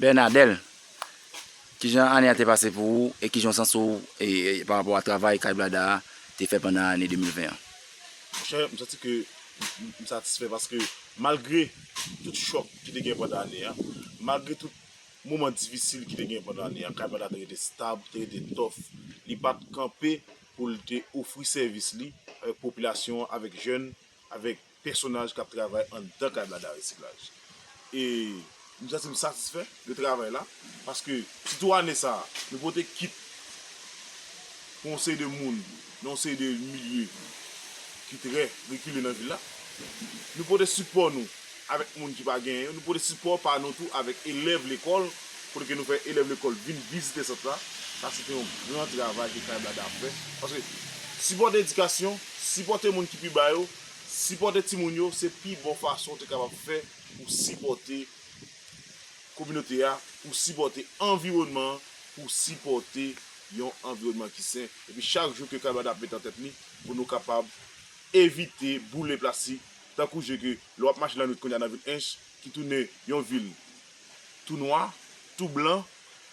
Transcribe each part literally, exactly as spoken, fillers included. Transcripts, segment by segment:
Bernadel, kijan ane a te pase pou ou e kijan w santi w e, e, pa rapò a travay Kay Blada a te fè pandan ane de mil ven an? Monchè, m santi ke m, m satisfè paske malgre tout chòk ki te gen pandan ane a, malgre tout moman difisil ki te gen pandan ane a, Kay Blada te rete stab, te rete tòf. Li pa t kanpe pou l te ofri sèvis li avèk popilasyon an, avèk jèn, avèk pèsonaj k ap travay anndan Kay Blada Resiklaj. E m santi m satisfè de travay la, paske sitou ane sa a, nou pote kit pou yon seri de moun nan yon seri de milye ki trè rekile nan vil la. Nou pote sipò nou avèk moun ki pa genyen yo, nou pote sipò pa nou tou avèk elèv lekòl, kote ke nou fè elèv lekòl vin vizite sant la. Sa se te yon gran travay ke Kay Blada ap fè. Paske sipòte edikasyon, sipòte moun ki pi ba yo, sipòte timoun yo, se pi bon fason w te kapab fè pou sipòte kominote a, pou sipòte anviwònman an, pou sipòte yon anviwònman ki sen. Epi chak jou ke Kay Blada ap mete an tèt li, pou nou kapab evite boule plastik, tankou je ke lè w ap mache lannwit kounye a nan vil Ench, ki tounen yon vil tou nwa, tou blan,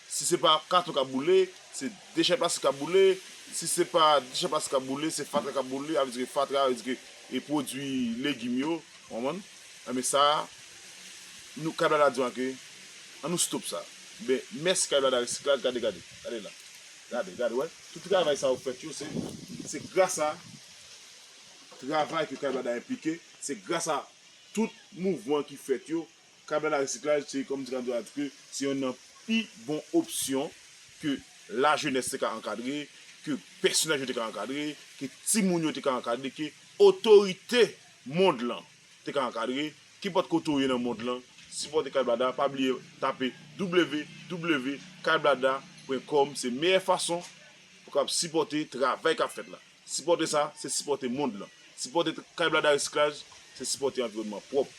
si se pa katon k ap boule, se dechè plastik k ap boule, si se pa dechè plastik k ap boule, se fatra k ap boule, sa vle di ke fatra, sa vle di ke e pwodui legim yo, w konprann? Enben sa, nou, Kay Blada di w ke, ann nou stop sa. Ben, mèsi Kay Blada Resiklaj, gade, gade, gade la. Gade, gade, wè. Tout travay sa yo fèt yo, se, se gras a travay ke Kay Blada enplike, se gras a tout mouvman ki fèt yo. Kay Blada Resiklaj, se kòm di Kandra di ke se youn nan pi bon opsyon ke lajenès te ka ankadre, ke pèsonaj yo te ka ankadre, ke timoun yo te ka ankadre, ke otorite mond lan te ka ankadre. Kenpòt kote w ye nan mond lan, sipòte Kay Blada, pa bliye tape w w w kay blada pwen kòm, se meyè fason pou w kapab sipòte travay k ap fèt la. Sipòte sa, se sipòte mond lan. Sipòte Kay Blada Resiklaj, se sipòte anviwònman pwòp.